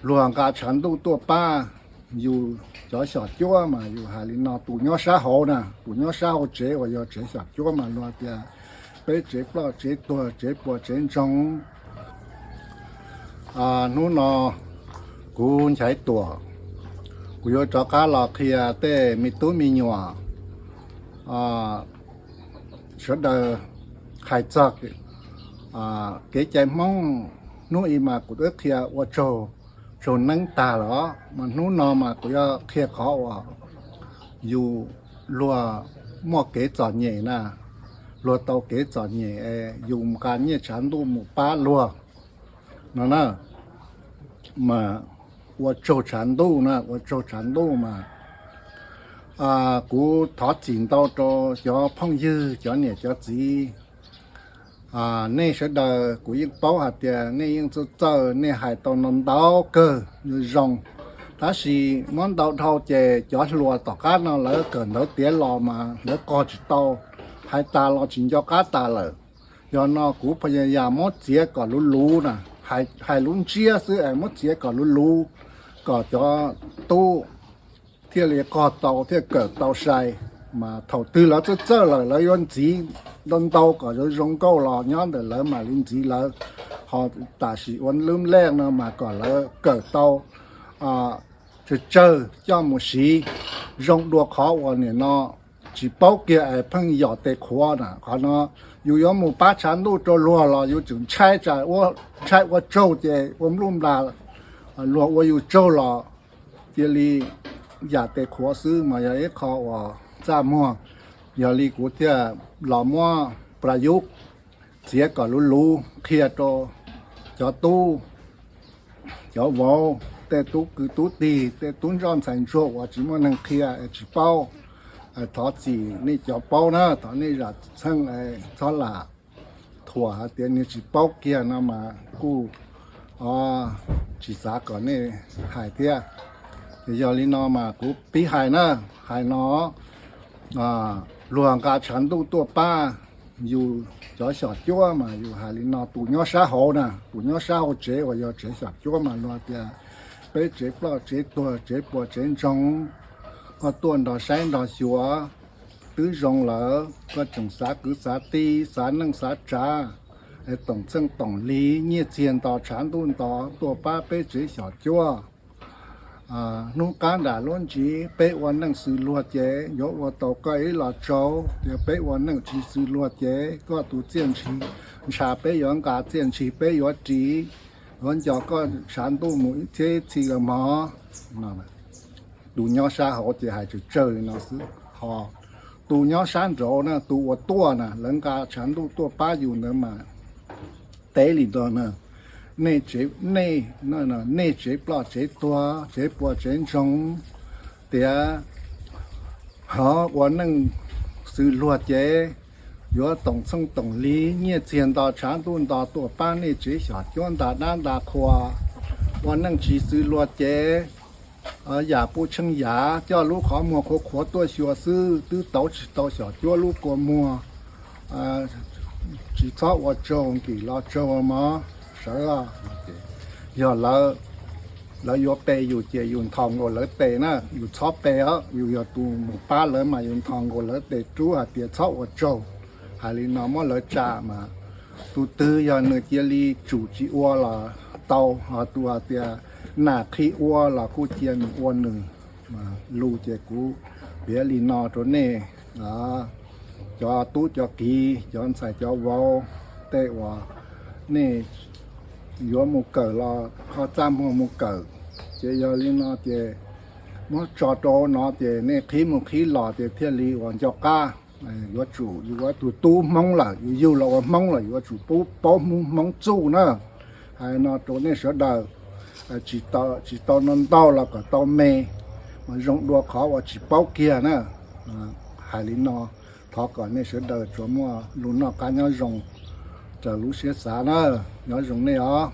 luag nqa tshav ntuj tuaj pab yus cov xyom cuab mas yus hais li no, tus nyob sab hauv na, tus nyob sab hauv tsev uas yog tsev xyom cuab mas luag tias peb tsev ploj tsev tuag, tsev puas tsev ntsoog. Hnub no kuv Nchaiv Tuam, kuv yuav rov qab los qhia tej me tub me nyuam sawv daws hais txog kev cai Hmoob. Hnub i mas kuv twb qhia ua tsaug, tsaug neeb tag lawm os, mas hnub no mas kuv yuav qhia qhov uas yus luag muaj kev txom nyem na, luag tau kev txom nyem es yus nqa nyiaj tshav ntuj mus pab luag no na, mas ua tsaug tshav ntuj na, ua tsaug tshav ntuj mas kuv thov txim ntau rau cov phooj ywg, cov niam cov txiv. Nej sawv daws kuv yeej paub hais tias nej yeej txawj txawj, nej hais tau ntau ntau kawg zoo zoo, tab sis muab ntau dhau ces cov hluas tom qab no lawv kawm ntawv tiav los mas lawv qog tsis tau, hais tas los tsis nco qab tas lawm. Yog no kuv pha ya yas muab txiav kom luv luv na, hais lub ntsiab xwb es muab txiav kom luv luv, kom cov tub thiaj li qog tau thiaj kawm tau sai. Mas thaum twg lawv txawj txawj lawm lawv yuav ntxiv ntau ntau kom zoo zoo nkauj los nyob ntawm lawv mam li ntxiv lawv. Ho tam sim ua lub lej no mas kom lawv kawm tau tsawg tsawg coj mus siv, zoo dua qhov uas nim no tsis paub kiag es pheej yos tes qhuav na. Qhov no yus yuav mus pab tshav ntuj rau luag los yus tseem ntshai, ntshai ua tsaug ces ua npluj nplas, luag ua yus tsaug los cia li yam tes qhuav xwb mas yog ib qho uas txaj muag. Yog li kuv thiaj los muab pla yub txiav kom luv luv qhia rau cov tub, cov vauv, tej tub kwv tub tij, tej tub ntsoj ntxhais ntsuag uas tsis muaj neeg qhia es tsis paub. Thov txim nej cov paub na, thov nej zam txheej, txhob lam thuam hais tias nws tsis paub kiag no mas kuj tsis xav kom nej hais thiab. Yog li no mas kuv pib hais na, hais no, luag nqa tshav ntuj tuaj pab yus cov xyom cuab mas yus hais li no, tus nyob sab hauv na, tus nyob sab hauv tsev uas yog tsev xyom cuab mas luag tias peb tsev ploj tsev tuag, tsev puas tsev ntsoog, koj tuaj nrog saib nrog xyuas twb zoo lawm, koj tseem xav kwv xav tij, xav neej xav tsav, es toom txheej toom lig nyiaj txiag nto tshav ntuj nto tuaj pab peb tsev xyom cuab. Hnub qab nram lub ntsis peb ua neej xws luag ces yuav ua tau koj ib los tsaug, yog peb ua neej tsis xws luag ces koj tus txiaj ntsig ntsha peb yuav nqa, txiaj ntsig peb yuav ris, yuav nco koj tshav ntuj mus ib txhiab ib txhis los mog. Tus nyob sab hauv ces hais tsawg tsawg li no xwb. Ho tus nyob sab nraud na, tus uas tuaj na, lawv nqa tshav ntuj tuaj pab yus ntawd mas teb li no na, nej, nej tsev ploj tsev tuag, tsev puas tsev ntsoog, tias ho ua neej xws luag ces yuav toom txheej toom lig nyiaj txiag nto tshav ntuj nto tuaj pab nej tsev xyom cuab nta dab nta qhua, ua neej tsis xws luag ces yam puj tsheej yam coj lub qhov muag qhuav qhuav tuaj xyuas xwb twb tauv tsis tau xyom cuab lub kua muag, tsis txhob ua tsaug, nkim los tsaug mog, sawv. Yog lawv, lawv yuav pe yus ces yus nthos nkaus lawv tes na, yus txhob pe os, yus yog tus mus pab lawv mas yus nthos nkaus lawv tes rub hais tias txhob ua tsaug. Hais li no muab lawv tsa mas tus twg yog nws cia li tsum tsis ua los tau, ho tus hais tias nam qhi ua los kuj cia nws ua nws. Lus ces kuv piav li no rau nej cov tub cov kiv, cov ntxhais cov vauv, tej uas nej yuav mus kawm los ho txaj muag mus kawm. Ces yog li no ces muab tso rau no ces nej qhib mus qhib los ces thiaj li uas nco qab. Yuav tsum yus ua tus tub Hmoob lawm, yus yug los ua Hmoob lawm, yuav tsum paub Hmoob txuj na. Hais no rau nej sawv daws, tsis tau ntau los kom tau me, mas zoo dua qhov uas tsis paub kiag na. Hais li no, thov kom nej sawv daws tsuas muaj lus noj qab nyob zoo raws lub siab xav na. Nyob zoo nej os.